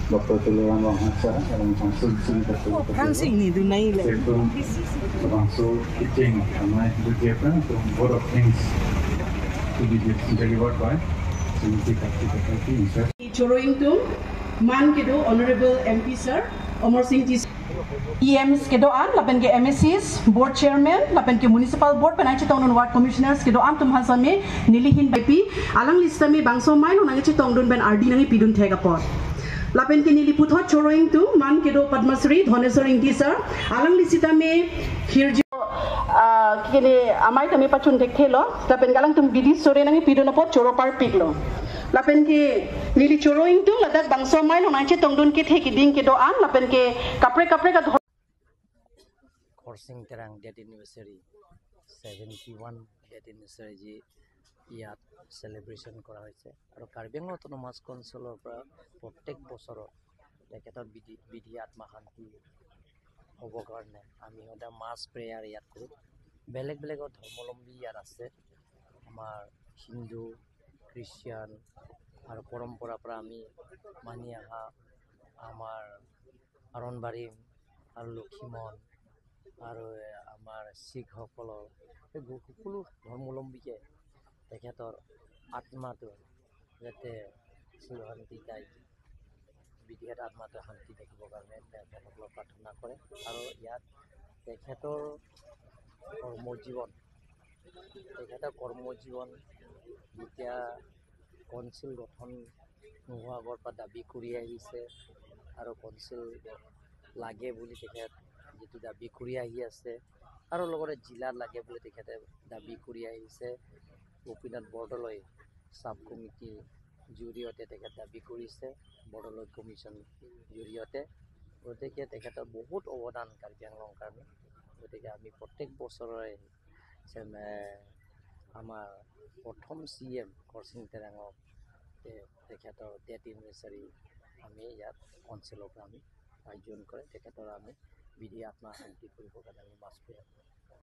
Dr. Tulian Wang Hacha dalam board of things to be delivered by Srimati Karti himself. Choroingtum Man Kedo Honorable MP Sir Omar Singh Ji EMs kedo an lapen ke MSCs board chairman lapen ke municipal board penai chitong non ward commissioners kedo an tum hasame nilihin BP alang listame bangso mai nang chitong dun ben RD nangi pidun thega pot lapen ke niliputho choroing tu man kedo Padmasri Dhaneswar Ingti sir alang listame hirji kele amai tame pachun dekthelo lapen galang tum bidi sore nangi pidun pot choro par piglo lapen ke nili choroing tu ladak bangso mai nang chitong dun ke theki ding ke do an lapen ke kapre kapre ka Khorsing Terang death anniversary 71 death anniversary ji ইয়াত celebration কৰা হৈছে আৰু Karbi Anglong autonomous কাউন্সিলৰ পৰা প্ৰত্যেক বছৰত তেখেতৰ বিধি আত্মা শান্তি হ'বৰ কাৰণে আমি সদায় মাছ প্ৰেয়াৰ ইয়াত কৰোঁ। বেলেগ বেলেগৰ ধৰ্মাৱলম্বী ইয়াত আছে, আমাৰ হিন্দু, খ্ৰীষ্টিয়ান আৰু পৰম্পৰাৰ পৰা আমি মানি অহা আমাৰ আৰণবাৰী আৰু লক্ষীমন আৰু আমাৰ শিখসকলৰ এই সকলো ধৰ্মাৱলম্বীকে তেখেতৰ আত্মাটো যাতে চিৰশান্তি তাই বিধিয়াত আত্মাটো শান্তি থাকিবৰ কাৰণে তেখেতসকলক প্ৰাৰ্থনা কৰে। আৰু ইয়াত তেখেতৰ কৰ্মজীৱন যেতিয়া কাউন্সিল গঠন নোহোৱা আগৰ পৰা দাবী কৰি আহিছে আৰু কাউন্সিল লাগে বুলি তেখেত যিটো দাবী কৰি আহি আছে আৰু লগতে জিলাত লাগে বুলি তেখেতে দাবী কৰি আহিছে। গোপীনাথ বৰদলৈ চাব কমিটিৰ জৰিয়তে তেখেত দাবী কৰিছে, বৰদলৈ কমিশ্যন জৰিয়তে। গতিকে তেখেতৰ বহুত অৱদান কাৰ্বি আংলং কাৰণে। গতিকে আমি প্ৰত্যেক বছৰৰে আমাৰ প্ৰথম CM খৰচিং তেৰাঙক তেখেতৰ ডেথ এনিভাৰ্চাৰী আমি ইয়াত কাউন্সিলৰ পৰা আমি আয়োজন কৰে। তেখেতৰ আমি বিধি আত্মা শান্তি কৰিবৰ কাৰণে আমি মাছ প্ৰেয়াৰ কৰোঁ।